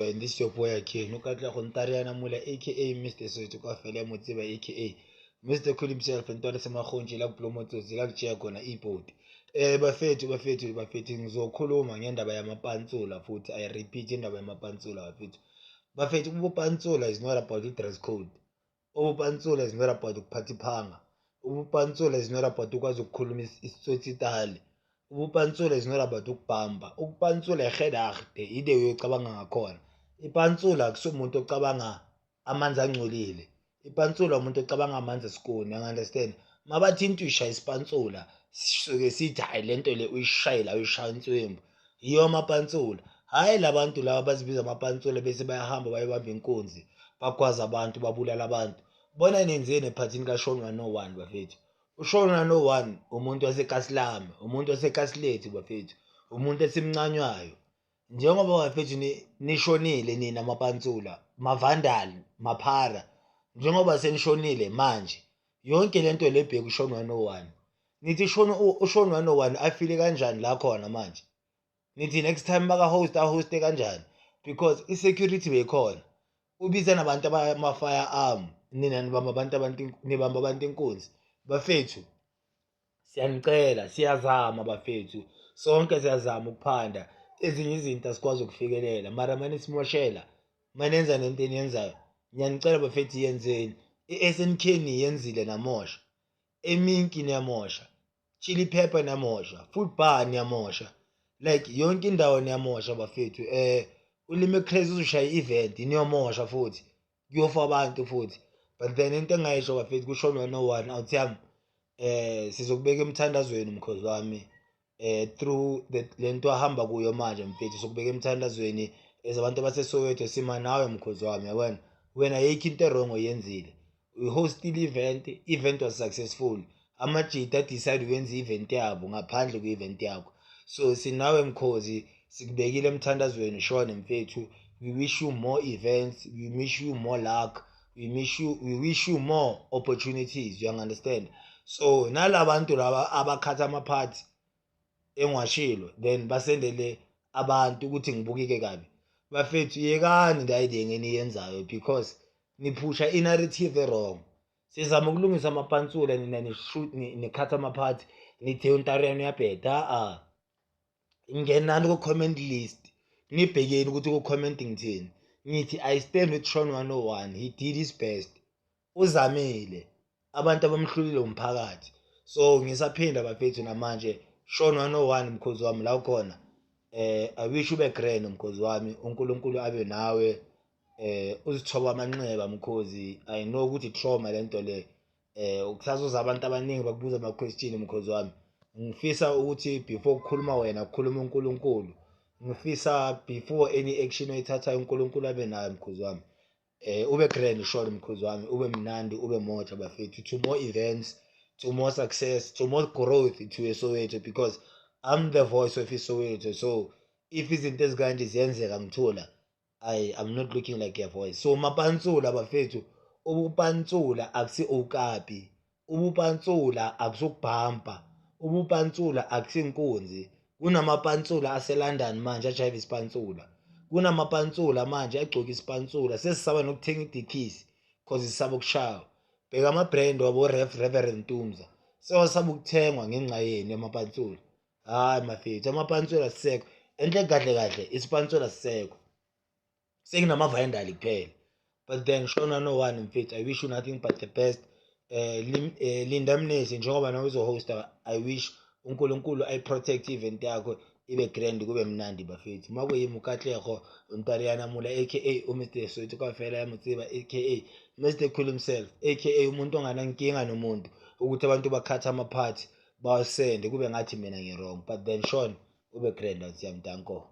And this is your boy again, uKatlego Ntariana Mula, aka Mr. Soweto Kafele Motseba, aka Mr. Cool himself, Ntwana Semakhonje la kubloma tsotsi la kutshiya khona ibhodi. Bafethu, bafethu, bafethu, ngizokhuluma ngendaba yamapantsula futhi I repeat indaba yamapantsula, bafethu. Bafethu, ubupantsula is not about i-dress code. Ubupantsula is not about ukuphatha iphanga. Ubupantsula is not about ukwazi ukukhuluma isitsotsitali. Ubupantsula is not about ukubhamba. Ukupantsula i-gedagte, ide uyocabanga ngakhona. Ipantsula akusumuntu ocabanga amanzi angcolile. Ipantsula umuntu ocabanga amanzi esikoni, you understand? Mabathi into uyishaya isipantsula, sisuke sithi hayi, lento le uyishayela, uyishaya inswembu. Yiyo amapantsula. Hhayi labantu laba abazibiza amapantsula bese bayahamba bayobamba inkunzi, bagwaza abantu, babulala abantu. Bona nenzeni ephathini kaShawn 101, bafethu? UShawn 101 umuntu waseKasilame, umuntu waseKasilethu, bafethu, umuntu esimncanywayo. Njengoba, bafethu, nishonile nina mapantsula, mavandali, maphara, njengoba senishonile manje, yonke lento le bheka uShawn 101. Nithi Shawn, uShawn 101 afile kanjani la khona manje? Nithi next time maka-host ahoste kanjani? Because i-security beyikhona. Ubiza nabantu abama-firearm, nina nibamba abantu, nibamba abantu inkunzi. Bafethu, siyanicela, siyazama, bafethu. Sonke siyazama ukuphanda. Ezinye izinto asikwazi ukufikelela, mara manisimoshela, manenza nento eniyenzayo. Ngiyanicela, bafethu, yenzeni. I-SNK niyenzile namosha. Eminki niyamosha. Chili Pepper niyamosha. Food bar niyamosha. Like yonke indawo niyamosha, bafethu. Ulimi Crazy uzoshaya i-event, niyomosha futhi. Kuyofa abantu futhi. But then into engingayisho, bafethu, kuShawn 101, awuthi yami, sizokubeka emthandazweni, mkhozi wami, through the lento ahamba kuyo manje, mfethu. Sokubeka emthandazweni as abantu abaseSoweto, sima nawe, mkhozi wami, yabona. Wena ayikho into e-wrong oyenzile. Uyi-hostile event, event was successful. Amajita decide ukwenza i-event yabo ngaphandle kwe-event yakho. So sinawe, mkhozi, sikubekile emthandazweni, shone mfethu. We wish you more events, we wish you more luck, we wish you more opportunities, you understand? So nalabantu laba abakhatha amaphathi engwashilo, then basendele abantu ukuthi ngibukike kabi, bafethu, yekani la idenge eniyenzayo because niphusha i-narrative wrong. Sizama ukulungisa amapantsula, nina nikhatha amaphathi, nithe uNtariyana uyabheda. A ngenani ku-comment list, nibhekeni ukuthi ku-comment ngithini. Ngithi I stand with Shawn 101. He did his best, uzamile, abantu abamhlulile umphakathi. So ngisaphinda, bafethu, namanje, Shawn 101, mkhozi wami, la ukhona, I wish ube grand, mkhozi wami. uNkulunkulu abe nawe, uzithoba amanxeba, mkhozi. I know ukuthi trauma lento le, kusazoza abantu abaningi bakubuza ama question, mkhozi wami. Ngifisa ukuthi before ukukhuluma wena, kukhuluma uNkulunkulu. Ngifisa before any action oyithathayo, uNkulunkulu abe nayo, mkhozi wami. Ube grand, sure, mkhozi wami, ube mnandi, ube moja, bafethu. To more events, to more success, to more growth to eSoweto, because I'm the voice of iSoweto. So if izinto ezikanje ziyenzeka ngithola I am not looking like a voice. So mapantsula, bafethu, ubupantsula akusi okapi, ubupantsula akusukubhampa, ubupantsula akusinkunzi. Kunamapantsula aseLondon manje ajayiva isipantsula, kunamapantsula manje agcoka isipantsula. Sesisaba nokuthenga idikisi cause sisaba ukushaywa. Bheka ama-brand wabo Reverend Tumza, sewasaba ukuthengwa ngenxa yenu yamapantsula. Hhayi mafethu, amapantsula sisekho enhle kahle kahle, isipantsula sisekho, sekunamavayindali kuphela. But then Shawn 101, mfethu, I wish you nothing but the best. Linda Mnisi, njengoba nawe uzohosta, I wish uNkulunkulu ayi-protect event yakho, ibe grand, kube mnandi, bafethu. Makuyimi uKatlego Ntariana Mula, aka uMr Soweto Kafela ya Motseba, aka Mr Cool himself, aka umuntu onganankinga nomuntu ukuthi abantu bakhatha amaphathi bawasende kube ngathi mina ngi-wrong. But then Shawn, ube grand, awuthi yami, danko.